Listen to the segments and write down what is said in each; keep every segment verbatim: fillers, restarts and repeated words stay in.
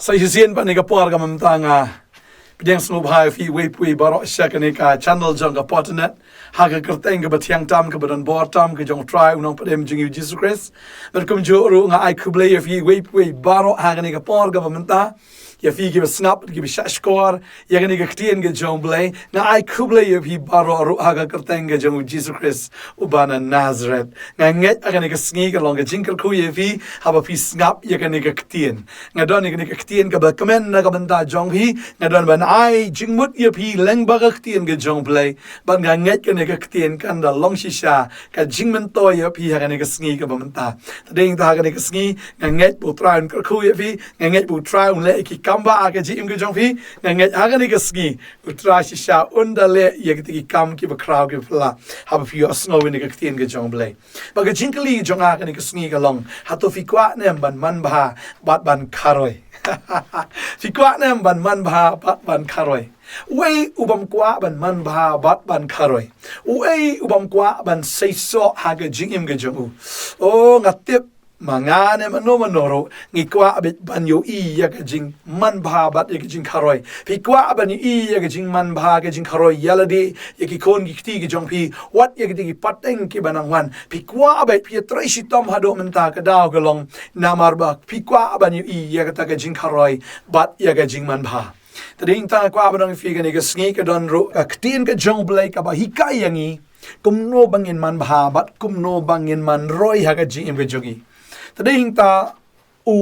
Sa shisien pat ha kane ka por kaba mynta nga pdiang sngewbha ïa phi iwei pa iwei baroh sha kane ka channel jong ka Potternet, ha ka kyrteng kaba thiang tam, kaba don bor tam, ka jong U Trai U Nongpynim jong ngi U Jisu Khrist. Bad kumjuh ruh nga ai khublei ïa phi iwei pa iwei baroh ha kane ka por kaba mynta, ïa phi kiba sngap, kiba shahshkor ïa kane ka ktien ka jong U Blei. Nga ai khublei ïa phi baroh ruh ha ka kyrteng ka jong U Jisu Khrist uba na Nazareth. Nga ngeit ha kane ka sngi ka long ka jingkyrkhu ïa phi haba phi sngap ïa kane ka ktien. Nga don ïa kane ka ktien kaba kmen na ka bynta jong phi. Nga don ban ai jingmut ïa phi lyngba ka ktien ka jong U Blei. Bad nga ngeit kane ka ktien kan da long shisha ka jingmyntoi ïa phi ha kane ka sngi kaba mynta. Te dei nangta ha kane ka sngi nga ngeit ba U Trai un kyrkhu ïa phi. Nga ngeit ba U Trai un leh ïa ki kam ba ha ka jingim ka jong phi. Nga ngeit ha kane ka sngi U Trai shisha un da leh ïa kita ki kam kiba khraw kiba phylla haba phi ïohsngew ïa kane ka ktien ka jong U Blei. Bad ka jingkylli jong nga ha kane ka sngi ka long, hato phi kwah ne em ban manbha bad ban kharoi? Phi kwah ne em ban manbha bad ban kharoi? Uei u bym kwah ban manbha bad ban kharoi? Uei u bym kwah ban seisoh ha ka jingim ka jong u? O, nga tip ma nga ne mano mano ruh ngi kwah beit ban ïohi ïa ka jingmanbha bad ïa ka jingkharoi. Phi kwah ban ïohi ïa ka jingmanbha, ka jingkharoi ïalade ïa ki khun ki kti ki jong phi, wat ïa kita ki pateng kiba nang wan? Phi kwah beit, phi ïatrei shitom haduh mynta? Ka daw ka long namar ba phi kwah ban ïohi ïa kata ka jingkharoi bad ïa ka jingmanbha. Te dei nangta nga kwah ban ong ïa phi kane ka sngi ka don ruh ka ktien ka jong U Blei kaba hikai ïa ngi kumno ba ngin manbha bad kumno ba ngin manroi ha ka jingim ka jong ngi. Te dei nangta u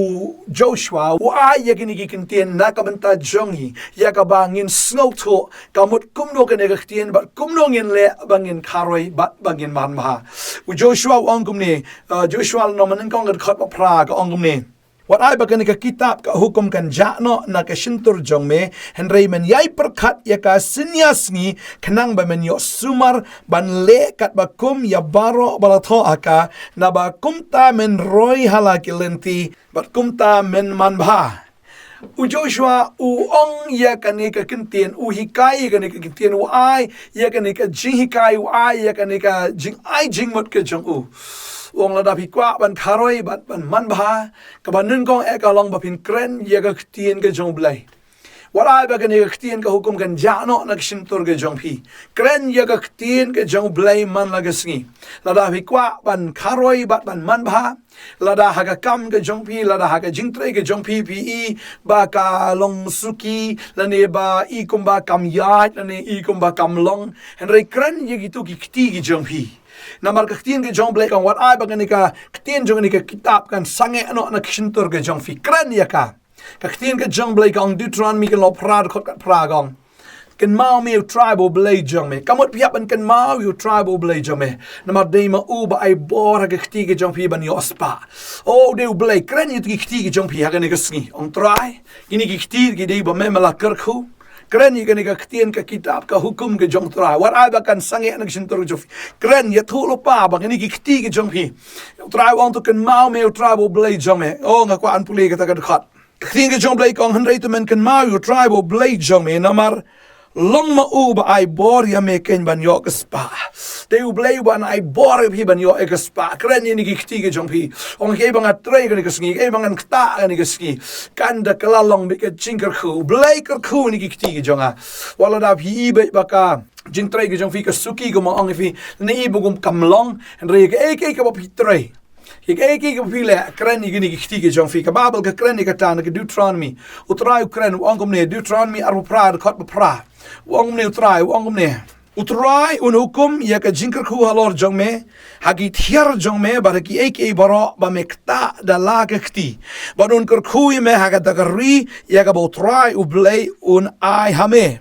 Joshua u ai ïa kine ki ktien na ka bynta jong ngi, ïa kaba ngin sngewthuh ka mut kumno kane ka ktien bad kumno ngin leh ba ngin kharoi bad ba ngin manbha. U Joshua u ong kumne, uh, Joshua lynnong ba nyngkong ka dkhot ba phra ka ong kumne: Wat ai ba kane ka kitab ka hukum kan jah noh na ka shyntur jong me, hynrei men ïai pyrkhat ïa ka synñia sngi, khnang ba men ïoh sumar ban leh katba kum ïa baroh ba la thoh ha ka, naba kumta men roi ha la ki lynti bad kumta men manbha. U Joshua u ong ïa kane ka ktien, u hikai ïa kane ka ktien, u ai ïa kane ka jinghikai, u ai ïa kane ka jingai jingmut ka jong u. U ong lada phi kwah ban kharoi bad ban manbha, kaba nyngkong eh ka long ba phin kren ïa ka ktien ka jong U Blei. Wat ai ba kane ka ktien ka hukum kan jah noh na ka shyntur ka jong phi. Kren ïa ka ktien ka jong U Blei man la ka sngi. Lada phi kwah ban kharoi bad ban manbha, lada ha ka kam ka jong phi, lada ha ka jingtrei ka jong phi, phi i ba ka long suki, lane ba i kumba kam ïaid, lane i kumba kam long, hynrei kren ïa kitu ki kti ki jong phi. Namar ka ktien ka jong U Blei ka ong, wat ai ba kane ka ktien jong kane ka kitab kan sangeh noh na ka shyntur ka jong phi. Kren ïa ka. Ka ktien ka jong U Blei ka ong, Deuteronomy ka lynnong phra dkhot ka phra ka ong: Kynmaw me ïa U Trai ba U Blei jong me. Ka mut phi hap ban kynmaw ïa U Trai ba U Blei jong me, namar dei ma u ba ai bor ha ka kti ka jong phi ban ïoh spah. O, dei U Blei. Kren ïa ki kti ki jong phi ha kane ka sngi. Ong Trai, kine ki kti ki dei ba me me la kyrkhu. Kren ïa kane ka ktien ka kitab ka hukum ka jong Trai. Wat ai ba kan sangeh na ka shyntur ka jong phi. Kren, ïathuh lypa ba kine ki kti ki jong phi. Trai u ong to kynmaw me ïa U Trai ba U Blei jong me. O, nga kwah ban pule kata ka dkhot. Ka ktien ka jong U Blei ka ong, hynrei to men kynmaw ïa U Trai ba U Blei jong me, namar long ma u ba ai bor ïa me keiñ ban ïoh ka spah. Dei U Blei uba ai bor ïa phi ban ïoh ïa ka spah. Kren ïa kine ki kti ki jong phi. Ong, kaei ba nga trei kane ka sngi, kaei ba ngan ktah kane ka sngi, kan da kylla long beit ka jingkyrkhu. U Blei kyrkhu ïa kine ki kti ki jong nga. Wat lada phi i beit ba ka jingtrei ka jong phi ka suki, kumba ong ïa phi, ne i ba kum kam long, hynrei kaei kaei kaba phi trei, kaei kaei kaba phi leh, kren ïa kine ki kti ki jong phi. Ka Baibl ka kren ïa kata na ka Deuteronomy. U Trai u kren, u ong kumne, Deuteronomy arphew phra dkhot ba phra. U ong kumne U Trai, u ong kumne: U Trai un hukum ïa ka jingkyrkhu halor jong me ha ki thiar jong me bad ha kiei kiei baroh ba me ktah da la ka kti, bad un kyrkhu ïa me ha kata ka ri ïa kaba U Trai U Blei un ai ha me.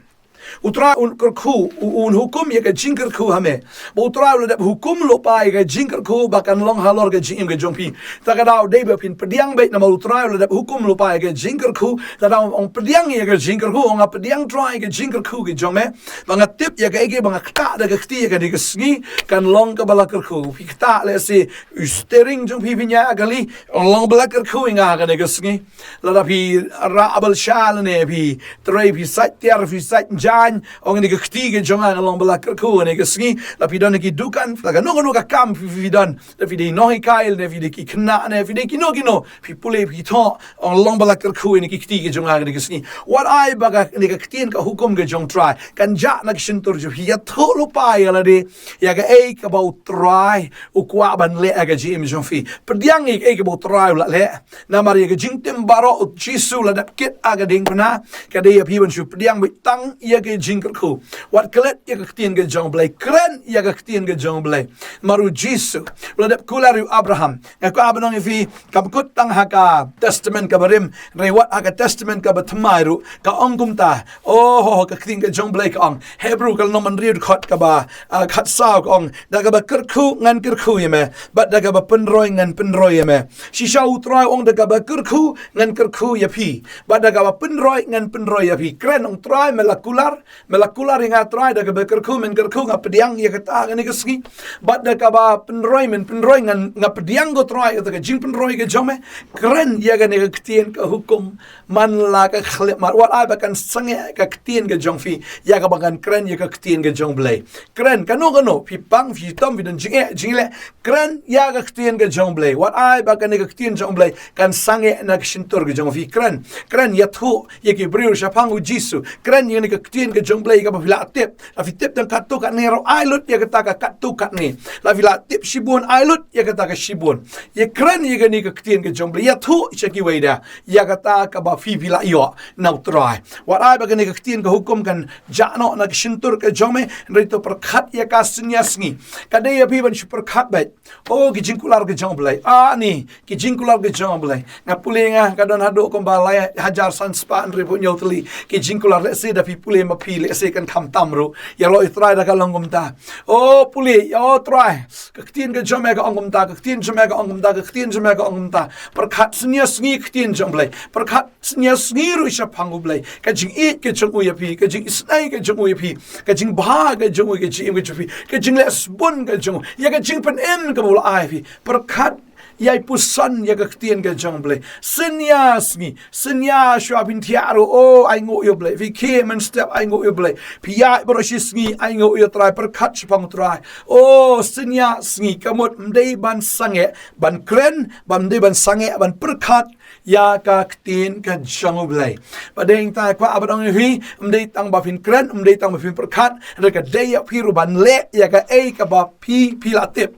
U Trai un kyrkhu, u-, un hukum ïa ka jingkyrkhu ha me. Ba U Trai u la dep hukum lypa ïa ka jingkyrkhu ba kan long halor ka jingim ka jong phi. Ta ka daw dei ba phin pdiang beit, namar U Trai u la dep hukum lypa ïa ka jingkyrkhu. Ta daw ong pdiang ïa ka jingkyrkhu, ong nga pdiang Trai ïa ka jingkyrkhu ka jong me. Ba nga tip ïa kaei kaei ba nga ktah da ka kti ïa kane ka sngi kan long kaba la kyrkhu. Phi ktah lehse u steering jong phi phi ñiah kali, ong long ba la kyrkhu ïa nga ha kane ka sngi. Lada phi rah balsha lane phi trei, phi sait tiar, phi sait ja, Kan ong ïa ka kti ka jong nga, nga long ba la kyrkhu ïa kane ka sngi. Lada phi don ha ki dukan, lada kano kano ka kam phi, phi, phi don, lada phi dei nonghikai, lada phi dei ki khynnah, lada phi dei kino kino, phi pule phi thoh, ong long ba la kyrkhu ïa kane ka kti ka jong nga ha kane ka sngi. Wat ai ba kane ka ktien ka hukum ka jong U Trai kan jah na ka shyntur jong phi. Ïathuh lypa ïa lade ïa kaei kaba U Trai u kwah ban leh ha ka jingim jong phi. Pdiang ïa kaei kaba U Trai u la leh. Namar ïa ka jingtim baroh U Jisu u la dep kit ha ka diengphna. Ka dei ïa phi ban shu pdiang beit tang ïa ka jingkyrkhu. Wat klet ïa ka ktien ka jong U Blei, kren ïa ka ktien ka jong U Blei. Namar U Jisu u la dep kular ïa u Abraham. Nga kwah ban ong ïa phi, kam kut tang ha ka Testament kaba rim, hynrei wat ha ka Testament kaba thymmai ruh ka ong kumta. Oh, ka ktien ka jong U Blei ka ong, Hebru ka lynnong ba hynriew dkhot kaba, ah, khatsaw ka ong, da kaba kyrkhu ngan kyrkhu ïa me, bad da kaba pynroi ngan pynroi ïa me. Shisha U Trai u ong, da kaba kyrkhu ngan kyrkhu ïa phi, bad da kaba pynroi ngan pynroi ïa phi. Kren, ong Trai, me la kular, me la kular ïa nga Trai, da kaba kyrkhu men kyrkhu, nga pdiang ïa kata ha kane ka sngi. Bad da kaba pynroi men pynroi, ngan, nga pdiang, ko Trai, ïa kata ka jingpynroi ka jong me. Kren ïa kane ka ktien ka hukum man la ka khyllipmat. Wat ai ba kan sangeh ka ktien ka jong phi ïa kaba ngan kren ïa ka ktien ka jong U Blei. Kren, kano kano phi pang, phi shitom, phi don jingeh jingïaleh, kren ïa ka ktien ka jong U Blei. Wat ai ba kane ka ktien jong U Blei kan sangeh na ka shyntur ka jong phi. Kren, kren, ïathuh ïa ki briew shaphang U Jisu. Kren ïa kane ka ktien ka jong U Blei kaba phi la tip. Lada phi tip tang katto katne ruh, ai lut ïa kata ka katto katne. Lada phi la tip shibun, ai lut ïa kata ka shibun. Ïa kren ïa kane ka ktien ka jong U Blei. Ïathuh sha kiwei de ïa kata kaba phi, phi la ïoh na U Trai. Wat ai ba kane ka ktien ka hukum kan jah noh na ka shyntur ka jong me, hynrei to pyrkhat ïa ka synñia sngi. Ka dei ïa phi ban shu pyrkhat beit. Oh, ki jingkular ka jong U Blei. Ah, ni, ki jingkular ka jong U Blei. Nga pule nga, nga don haduh kumba lai hajar san spah hynriewphew hynñiew tylli ki jingkular. Lehse da phi pule ma phi, lehse kan kham tam ruh. Ïaroh ïa U Trai da ka long kumta. Oh, pule, oh Trai, ka ktien ka jong me ka ong kumta, ka ktien jong me ka ong kumta, ka ktien jong me ka ong kumta. Pyrkhat synñia sngi ka ktien jong U Blei. Pyrkhat synñia sngi ruh shaphang U Blei. Ka jingïeit ka jong u ïa phi, ka jingisynei ka jong u ïa phi, ka jingbha ka jong u ïa ka jingim ka jong phi, ka jingleh sbun ka jong u, ïa ka jingpynim kaba u la ai ïa phi. Pyrkhat, ïai puson ïa ka ktien ka jong U Blei. Synñia sngi, synñia shuwa phin thiah ruh, oh, ainguh ïa U Blei. Phi khie mynstep, ainguh ïa U Blei. Phi ïaid baroh shi sngi, ainguh ïa U Trai, pyrkhat shaphang U Trai. Oh, synñia sngi, ka mut ym dei ban sangeh ban kren, bad ym dei ban sangeh ban pyrkhat ïa ka ktien ka jong U Blei. Bad dei tang kwah ban ong ïa phi, ym dei tang ba phin kren, ym dei tang ba phin pyrkhat, hynrei ka dei ïa phi ruh ban leh ïa kaei kaba phi, phi la tip.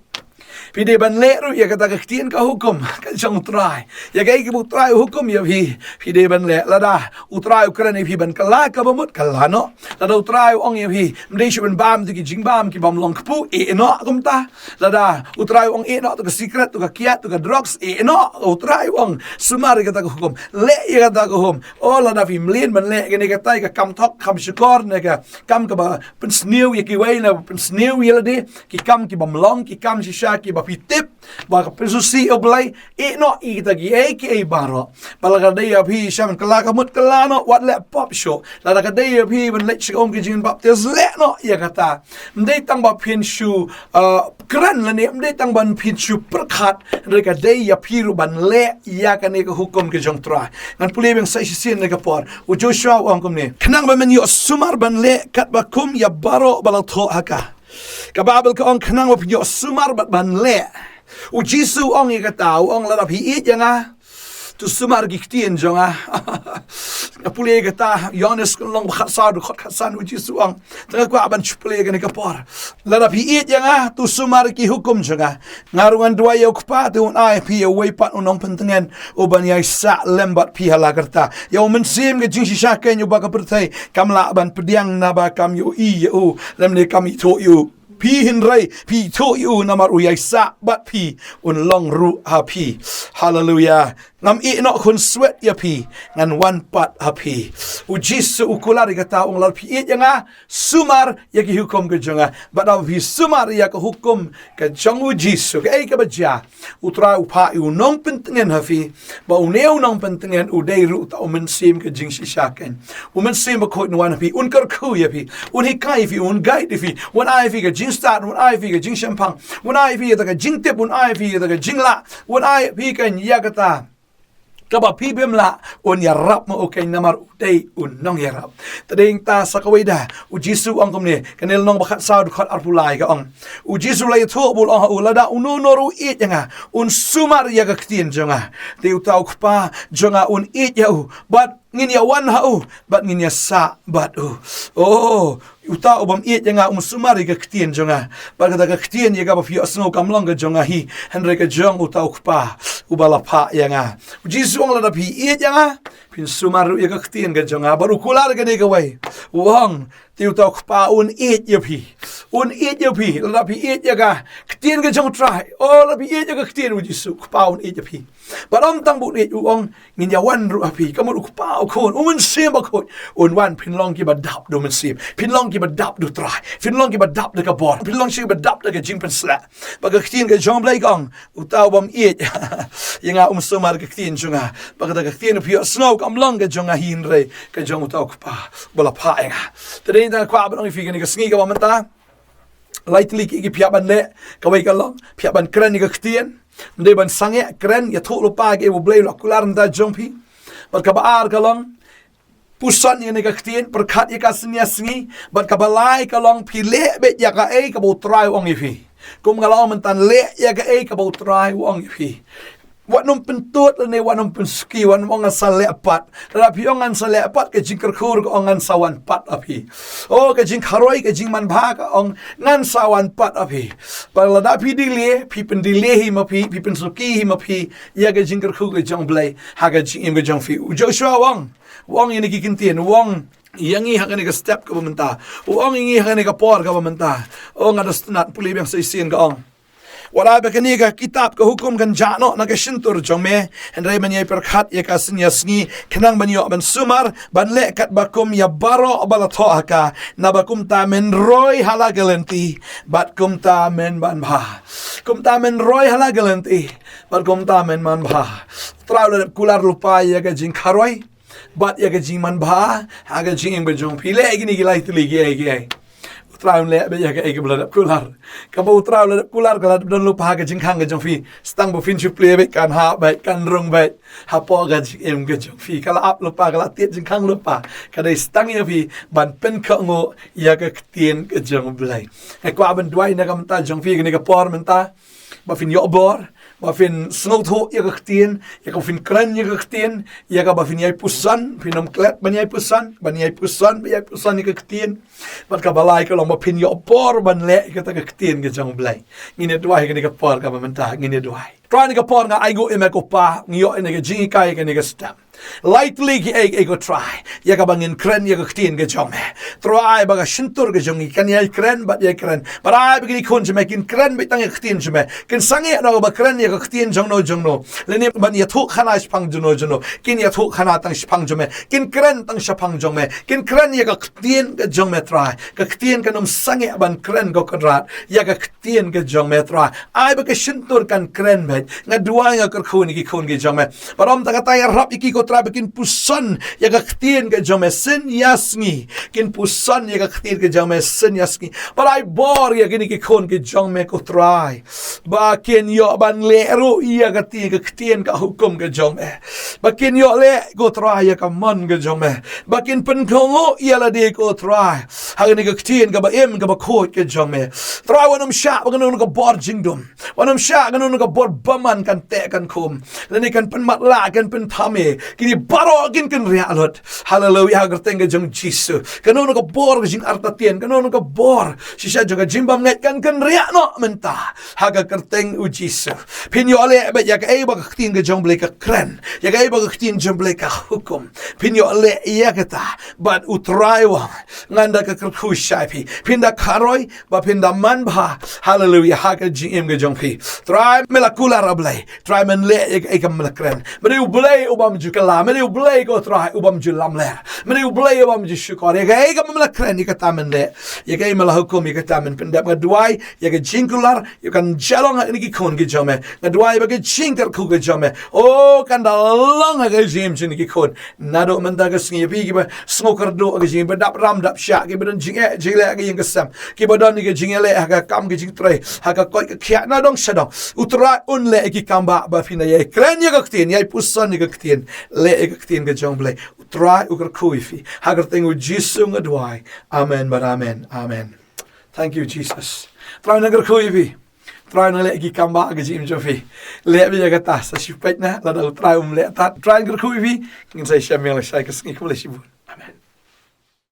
Phi dei ban leh ruh ïa kata ka ktien ka hukum ka jong U Trai. Ïa kaei kaba U Trai u hukum ïa phi, phi dei ban leh. Lada U Trai u kren ïa phi ban kylla kaba mut, kylla noh. Lada U Trai u ong ïa phi, ym dei shu ban bam tu ki jingbam ki bym long kpu, ïeh noh kumta. Lada U Trai u ong ïeh noh tu ka sikret, tu ka kiad, tu ka drugs, ïeh noh. U Trai u ong sumar ïa kata ka hukum, leh ïa kata ka hukum. Oh, lada phi mlien ban leh kane katai ka kam thok kam shukor, ne ka kam kaba pynsniew ïa kiwei, ne pynsniew ïa lade, ki kam ki bym long, ki kam shisha kiba phi tip ba ka pynsngewsih ïa U Blei, ïeh noh ïa kita kiei kiei baroh. Bad lada ka dei ïa phi shisha ban kylla ka mut, kylla noh, wat leh pop shuh. Lada ka dei ïa phi ban leit sha ka um ka jingbaptis, leh noh ïa kata. Ym dei tang ba phin shu, uh, kren lane ym dei tang ba phin shu pyrkhat, hynrei ka dei ïa phi ruh ban leh ïa kane ka hukum ka jong U Trai. Ngan pule biang sa shisien ha kane ka por. U Joshua u ong kumne, khnang ba men ïoh sumar ban leh katba kum ïa baroh ba la thoh ha ka. Ka Baibl ka ong khnang ba phin ïoh sumar bad ban leh. U Jisu u ong ïa kata, u ong lada phi ïeit ïa nga, to sumar ki ktien jong nga. Nga pule ïa kata, Ïoannis ka lynnong ba khatsaw, dkhot khatsan, U Jisu u ong. Te nga kwah ban shu pule ïa kane ka por. Lada phi ïeit ïa nga, to sumar ki hukum jong nga. Nga ruh ngan duwai ïa U Kpa, te un ai ïa phi ïa uwei pat u nongpyntngen uban ïaisah lem bad phi ha la karta. Ïa U Mynsiem ka jingshisha keiñ uba ka pyrthei kam lah ban pdiang naba kam ïohi ïa u, lymne kam ithuh ïa u. Phi hynrei phi ithuh ïa u namar u ïaisah bad phi, un long ruh ha phi. Haleluia. Ngam ïeh noh khun swet ïa phi, ngan wan pat ha phi. U Jisu u kular ïa kata, u ong lada phi ïeit ïa nga, sumar ïa ki hukum ka jong nga. Bad haba phi sumar ïa ka hukum ka jong U Jisu, kaei kaba jia? U Trai u phah ïa u nongpyntngen ha phi. Ba une u nongpyntngen u dei ruh uta U Mynsiem ka jingshisha keiñ. U Mynsiem Bakhuid un wan ha phi, un kyrkhu ïa phi, un hikai ïa phi, un guide ïa phi, un ai ïa phi ka jingstad, un ai ïa phi ka jingshemphang, un ai ïa phi ïa kata ka jingtip, un ai ïa phi ïa kata ka jinglah, un ai ïa phi keiñ ïa kata Kaba phi bym lah, un ïarap ma u keiñ namar u dei u nongïarap. Te dei ta sa kawei da, u Jisu u ong kumne, kane lynnong ba khatsaw dkhot arphew lai ka ong. U Jisu u la ïathuh bad u ong ha u, lada uno uno ruh u ïeit ïa nga, un sumar ïa ka ktien jong nga. Te uta u Kpa jong nga un ïeit ïa u, bad ngin ïawan ha u, bad ngin ïasah bad u. Oh, uta u bym ïeit ïa nga um sumar ïa ka ktien jong nga. Bad kata ka ktien ïa kaba phi ïohsngew kam long ka jong nga hi, hynrei ka jong uta u Kpa uba la phah ïa nga. U Jisu u ong lada phi ïeit ïa nga, phin sumar ruh ïa ka ktien ka jong nga. Bad u kular kane kawei, u ong, te uta u Kpa un ïeit ïa phi. Un ïeit ïa phi, lada phi ïeit ïa ka ktien ka jong u Trai. Oh, lada phi ïeit ïa ka ktien u Jisu, u Kpa un ïeit ïa phi. Bad ym tang ba un ïeit, u ong, ngin ïawan ruh ha phi, ka mut u Kpa, u Khun, u Mynsiem Bakhuid, un wan, phin long kiba dap da u Mynsiem, phin long kiba dap da u Trai, phin long kiba dap da ka bor, phin long kiba dap da ka jingpynshlur. Bad ka ktien ka jong u Blei ka ong, uta u bym ïeit ïa nga um sumar ka ktien jong nga. Bad kata ka ktien phi ïohsngew kam long ka jong nga hi, hynrei ka jong uta u Kpa uba la phah ïa nga. Te dei tang kwah ban ong ïa phi kane ka sngi kaba mynta, lai tylli ki, ki phi hap ban leh, kawei ka long, phi hap ban kren ïa ka ktien. Ym dei ban sangeh, kren, ïathuh lypa ïa kaei ba u Blei u la kular na ka bynta jong phi. Bad kaba ar ka long, puson ïa kane ka ktien, pyrkhat ïa ka synñia sngi. Bad kaba lai ka long, phi leh beit ïa kaei kaba u Trai u ong ïa phi. Kum nga la ong mynta, leh ïa kaei kaba u Trai u ong ïa phi. Wat nym pyntud lane wat nym pynsuki, wat nym ong ngan sa leh pat. Lada phi ong ngan sa leh pat, ka jingkyrkhu ka ong ngan sa wan pat ha phi. Oh, ka jingkharoi, ka jingmanbha ka ong ngan sa wan pat ha phi. Bad lada phi delay, phi pyndelay hi ma phi, phi pynsuki hi ma phi ïa ka jingkyrkhu ka jong u Blei ha ka jingim ka jong phi. U Joshua u ong, u ong ïa kine ki ktien, u ong ïa ngi ha kane ka step kaba mynta. U ong ïa ngi ha kane ka por kaba mynta. Oh, nga da sngewtynnat, pule biang sa shisien, ka ong, wat ai ba kane ka kitab ka hukum kan jah noh na ka shyntur jong me, hynrei men ïai pyrkhat ïa ka synñia sngi, khnang ban ïoh ban sumar ban leh katba kum ïa baroh ba la thoh ha ka, naba kumta men roi ha la ka lynti, bad kumta men manbha. Kumta men roi ha la ka lynti, bad kumta men manbha. U Trai u la dep kular lypa ïa ka jingkharoi bad ïa ka jingmanbha ha ka jingim ka jong phi. Leh ïa kine ki lai tylli kiei kiei, u Trai un leh beit ïa kaei kaba la dep kular. Kaba u Trai u la dep kular ka la dep don lypa ha ka jingkhang ka jong phi. Tang ba phin shu plie beit, kan hap beit, kan rung beit hapoh ka jingim ka jong phi. Ka la ap lypa, ka la tied jingkhang lypa. Ka dei tang ïa phi ban pynkohnguh ïa ka ktien ka jong u Blei. Nga kwah ban duwai na ka bynta jong phi kane ka por mynta, ba phin ïoh bor, ba phin sngewthuh ïa ka ktien, ïa kaba phin kren ïa ka ktien, ïa kaba phin ïai puson, phin ym klet ban ïai puson, ban ïai puson, ban ïai puson ïa ka ktien. Bad kaba lai ka long ba phin ïoh bor ban leh ïa kata ka ktien ka jong u Blei. Ngin ïa duwai kane ka por kaba mynta, ngin ïa duwai. Trai, kane ka por nga ainguh ïa me ko Pa, ngi ïoh ïa kane ka jinghikai, kane ka step. Lai tylli kiei kiei ko Trai, ïa kaba ngin kren ïa ka ktien ka jong me. Trai, ba ka shyntur ka jong ngi kan ïai kren bad ïai kren. Bad ai ba kine ki khun jong me kin kren beit tang ïa ka ktien jong me. Kin sangeh noh ba kren ïa ka ktien jongno jongno, lane ban ïathuh khana shaphang jongno jongno. Kin ïathuh khana tang shaphang jong me. Kin kren tang shaphang jong me. Kin kren ïa ka ktien ka jong me Trai. Ka ktien kan ym sangeh ban kren ko Kynrad ïa ka ktien ka jong me Trai. Ai ba ka shyntur kan kren beit. Nga duwai, nga kyrkhu ïa kine ki khun ki jong me. Bad ym tang kata, ïarap ïa ki ko Trai ba kin puson ïa ka ktien ka jong me synñia sngi. Kin puson ïa ka ktien ka jong me synñia sngi. Bad ai bor ïa kine ki khun ki jong me ko Trai, ba kin ïoh ban leh ruh ïa kata ka ktien ka hukum ka jong me. Ba kin ïoh leh ko Trai ïa ka mon ka jong me. Ba kin pynkohnguh ïa lade ko Trai ha kane ka ktien kaba im kaba khuid ka jong me. Trai, wat nym shah ba kano kano ka bor jingdum, wat nym shah kano kano ka bor bymman kan teh kan khum, lane kan pynmatlah, kan pynthame. Kine baroh kin kynriah lut. Haleluia, ha ka kyrteng ka jong u Jisu. Kano kano ka bor ka jingartatien, kano kano ka bor shisha jong ka jingbymngeit kan kynriah noh mynta ha ka kyrteng u Jisu. Phin ïoh leh beit ïa kaei ba ka ktien ka jong u Blei ka kren, ïa kaei ba ka ktien jong u Blei ka hukum. Phin ïoh leh ïa kata. Bad u Trai u ong, ngan da kyrkhu shisha ïa phi. Phin da kharoi bad phin da manbha. Haleluia, ha ka jingim ka jong phi. Trai, me la kular, A Blei. Trai, men leh ïa kaei kaba me la kren. Me dei u Blei u bym ju La mynne U Blei ko Trai u bym ju lamler. Mynne U Blei u bym ju shukor. Ïa kaei kaba me la kren ïa kata men leh. Ïa kaei me la hukum ïa kata men pyndep. Nga duwai ïa ka jingkular ïa kan jalong ha kine ki khun ki jong me. Nga duwai ba ka jingkyrkhu ka jong me, o, kan da long ha ka jingim jong kine ki khun. Naduh mynta ka sngi, ïa phi kiba sngew kyrduh ha ka jingim, ba dap ram dap shah, kiba don jingeh jingleh ha ka ïing ka sem, kiba don ïa ka jingïaleh ha ka kam ka jingtrei, ha ka koit ka khiah, na dong sha dong, U Trai un leh ïa ki kam ba, ba phin ïai kren ïa ka ktien, ïai puson ïa ka ktien, leh ïa ka ktien ka jong U Blei. U Trai u kyrkhu ïa phi. Ha ka kyrteng U Jisu nga duwai. Amen bad amen. Amen. Thank you, Jesus. Trai nang kyrkhu ïa phi. Trai nang leh ïa ki kam ba ha ka jingim jong phi. Leh beit ïa kata, sa shu peit na, lada U Trai um leh tad. Trai nang kyrkhu ïa phi. Ngin sa ïashem ïa lashai ka sngi. Khublei shibun.